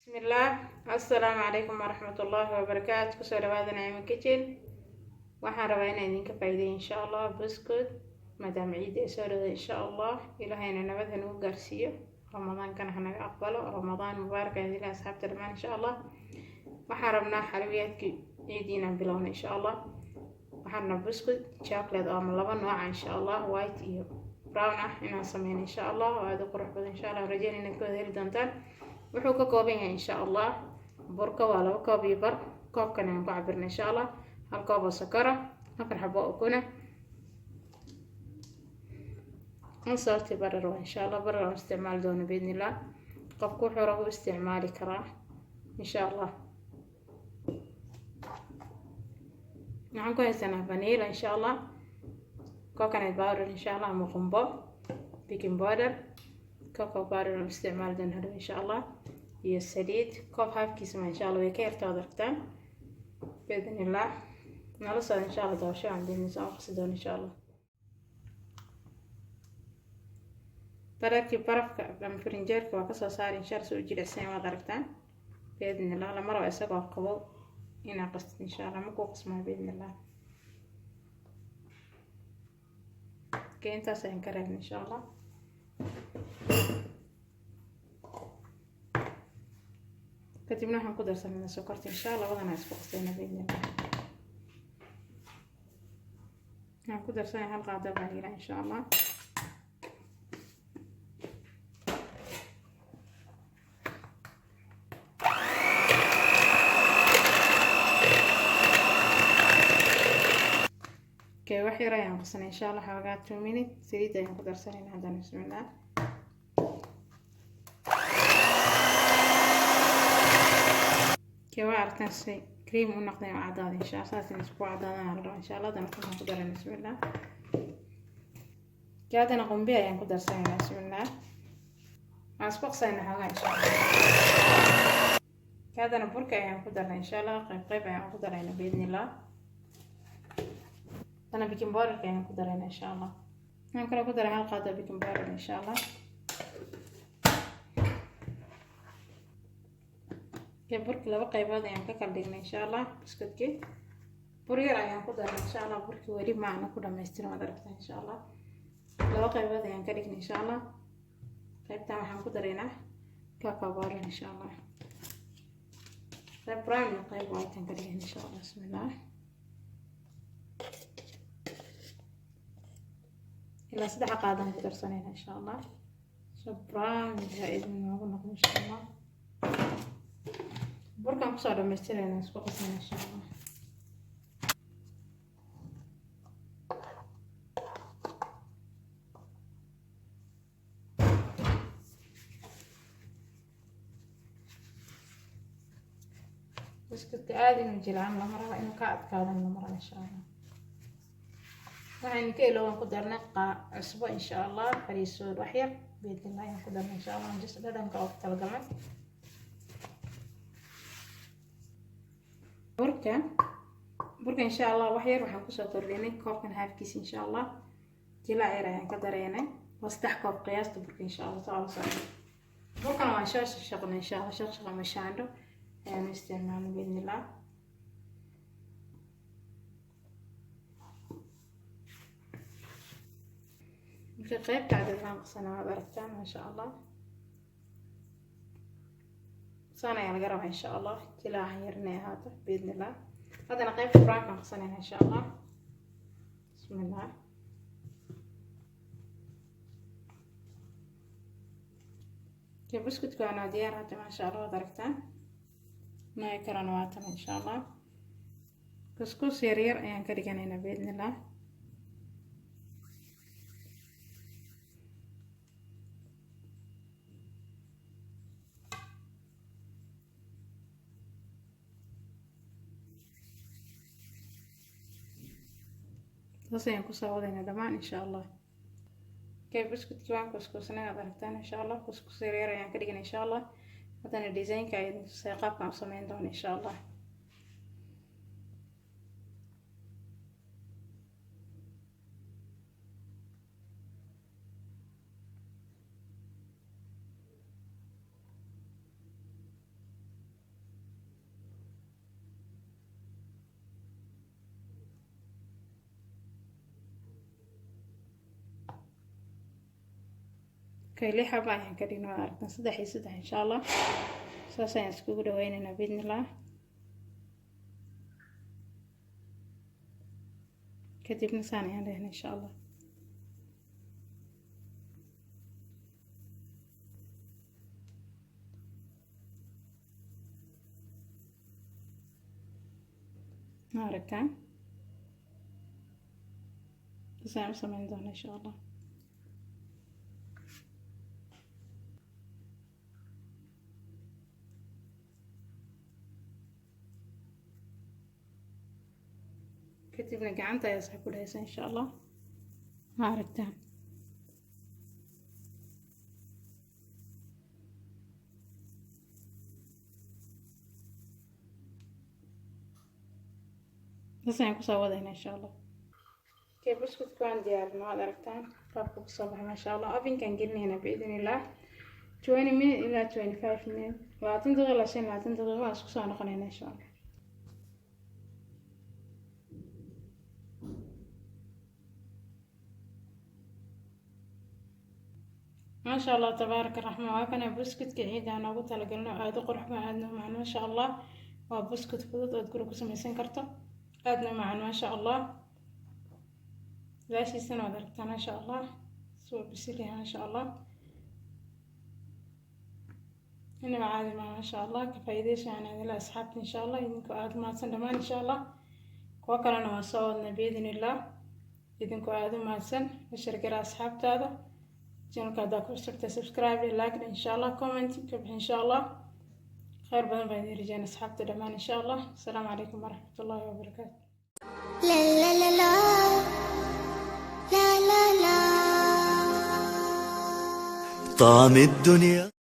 Bismillaah, assalaamu calaykum waraxmatullaahi wabarakaatu. Kusoo dhawaada Naciimo Kitchen. Waxaan rabaa inaan idinka faa'iideeyo, insha Allah, buskud, maadaama ciidda ay soo dhawda. Insha Allah, Ilaahayna nabad ha nagu gaarsiiyo, Ramadaankana ha naga aqbalo. Ramadaan mubaarak ayaan idin asxaabta dhammaan. Insha Allah, waxaan rabnaa xalwiyaadkii ciidii inaan bilowno. Insha Allah, waxaan rabnaa buskud chocolate oo ama laba nooca, insha Allah, white iyo brown ah inaan sameyno, insha Allah, oo aada u qurux badan. Insha Allah, rajeyn inaad ka wada heli doontaan. Wuxuu ka kooban yahay, insha Allah, burka waa 2.5 koob, koobkan ayaan ku cabirna, insha Allah, hal koob oo sokora, 4 xabo oo ukuna, unsalted butter waa, insha Allah, butter aan isticmaali doono biidnillah. Qofku wuxuu rabo u isticmaali karaa, insha Allah. Waxaan ku haysanaa vanilla, insha Allah, coconut powder, insha Allah, ama qumbo, baking powder, cocoa powder aan isticmaali doono hadhow, insha Allah, iyo saliid koob haafkiisa ma, insha Allah, way ka yarta waad aragtaan biidnillah. Nala socda, insha Allah, doosho aan biidni soo qasi doono, insha Allah. Butterkii barafka ama frinjeerka waa kasoo saari, insha Allah, si u jilicsan waad aragtaan biidnillah. Lama rabo isagoo qabow inaa qastid, insha Allah, ma kuu qasmaa biidnillah. Okay, intaas ayaan ka reebna, insha Allah. Kadibna waxaan ku darsanayna sokorta, insha Allah. Labadana isku qasayna biidnillah. Waxaan ku darsanaya hal qaado vanilla, insha Allah. Okay, wax yar ayaan qasanay, insha Allah, xoogaa 2 minute. Saliid ayaan ku darsanayna haddana, bismillah. Okay, waa aragtaan si cream u noqday oo cadaada, insha Allah. Saas in isku cadaadaan la rabaa, insha Allah. Haddana waxaan ku darayna, bismillah. Okay, haddana qumbi ayaan ku darsanaynaa, bismillah. Waan isku qasayna xoogaa, insha Allah. Okay, haddana burka ayaan ku darnay, insha Allah. Qayb qayb ayaan ku darayna biidnillah. Haddana baking powderka ayaan ku darayna, insha Allah. Waxaan kaloo ku daray hal qaado baking powder, insha Allah. Okay, burki laba qaybood ayaan ka kala dhignay, insha Allah. Buskudkii bur yar ayaan ku daray, insha Allah. Burkii weli ma aana ku dhamaystirin, waad aragtaa, insha Allah. Laba qaybood ayaan ka dhignay, insha Allah. Qaybtan waxaan ku daraynaa cacao powder, insha Allah. Qayb brown iyo qayb white aan ka dhigay, insha Allah. Bismillah. Ilaa 3 qaadaan ku darsanayna, insha Allah, so brown zaaid noogu noqdo, insha Allah. Burkaan kusoo dhamaystirayna, isku qasayna, insha Allah. Buskudka aada inuu jilcaan lama rabo, inuu ka adkaadan lama rabo, insha Allah. Waxaynu ka ilooban ku darnay cusbo, insha Allah, fariisood wax yar biidnillah ayaan ku darnay, insha Allah, just dhadhanka oo talagalnay. Burka, insha Allah, wax yar waxaan kusoo kordhinay koobkan haafkiisa, insha Allah. Jilaac yar ayaan ka dareynay. Waa 3 koob qiyaasta burka, insha Allah. Saa la socdo, burkana waan soo shaqnay, insha Allah. Shaqshaq ama shaandho ayaanu isticmaalnay biidnillah. Marka qaybta cadad waan qasana, waad aragtaan, maasha Allah. Saan ayaa laga rabaa, insha Allah, jilaacan yar inay ahaato biidnillah. Haddana qaybta brownkaan qasanayna, insha Allah. Bismillah. Okay, buskudka waana diyaar hadda, maasha Allah, waad aragtaan. Nooci kalena waa tan, insha Allah. Kuskus yar yar ayaan ka dhiganaynaa biidnillah. Saas ayaan kusoo wadaynaa dhammaan, insha Allah. Okay, buskudkii waan kuskusnay, waad aragtaan, insha Allah. Kuskus yar yar ayaan ka dhiganay, insha Allah. Haddana designka ayaan tusay qaabkaan u sameyn doono, insha Allah. Kay, lix xaba ayaan ka dhigna, waad aragtaan, saddex iyo saddex insha Allah. Saas ayaan iskugu dhaweynaynaa biidnillah. Kadibna saan ayaan lehnay insha Allah. Ma aragtaan? Saas ayaan u sameyn doonaa insha Allah. Kadibna gacanta ayaa saa ku dhahaysa insha Allah. Ma aragtaan? Saas ayaan kusoo wadayna insha Allah. Okay, buskudka waan diyaarinay, waad aragtaan qaabka kusoo baxay, maasha Allah. Ovenkaan gelinaynaa biidn illah 20 minute ilaa 25 minute, 20 daqiiqo ilaa 25 daqiiqo. Waan isku soo noqonayna insha Allah. Maasha Allah, tabaaraka raxmaan. Waa kana buskudka ciida aan noogu talagalno, aada u qurux badan, aadna u macaan, maasha Allah. Waa buskud fudud ood guri ku samaysan karto, aadna u macaan, maasha Allah. Gadaashiisana waad aragtaa, maasha Allah, suu bisil yahay, maasha Allah. Inaba caadi maa, maasha Allah. Ka faa'iidayso aan idinla asxaabta insha Allah. Idinkoo aada mahadsan dhammaan insha Allah. Kuwo kalena waan soo wadnay biidn illah. Idinkoo aada u mahadsan, la share gara asxaabtaada. Channelka haddaa ku cusubtahay, subscribe iyo like insha Allah, comment ka bixi insha Allah. Khayr badan baan idin rajeynaa asxaabta dhammaan insha Allah. Asalaamu calaykum waraxmatullaahi wabarakaatu. La la la la la la la. طعم الدنيا.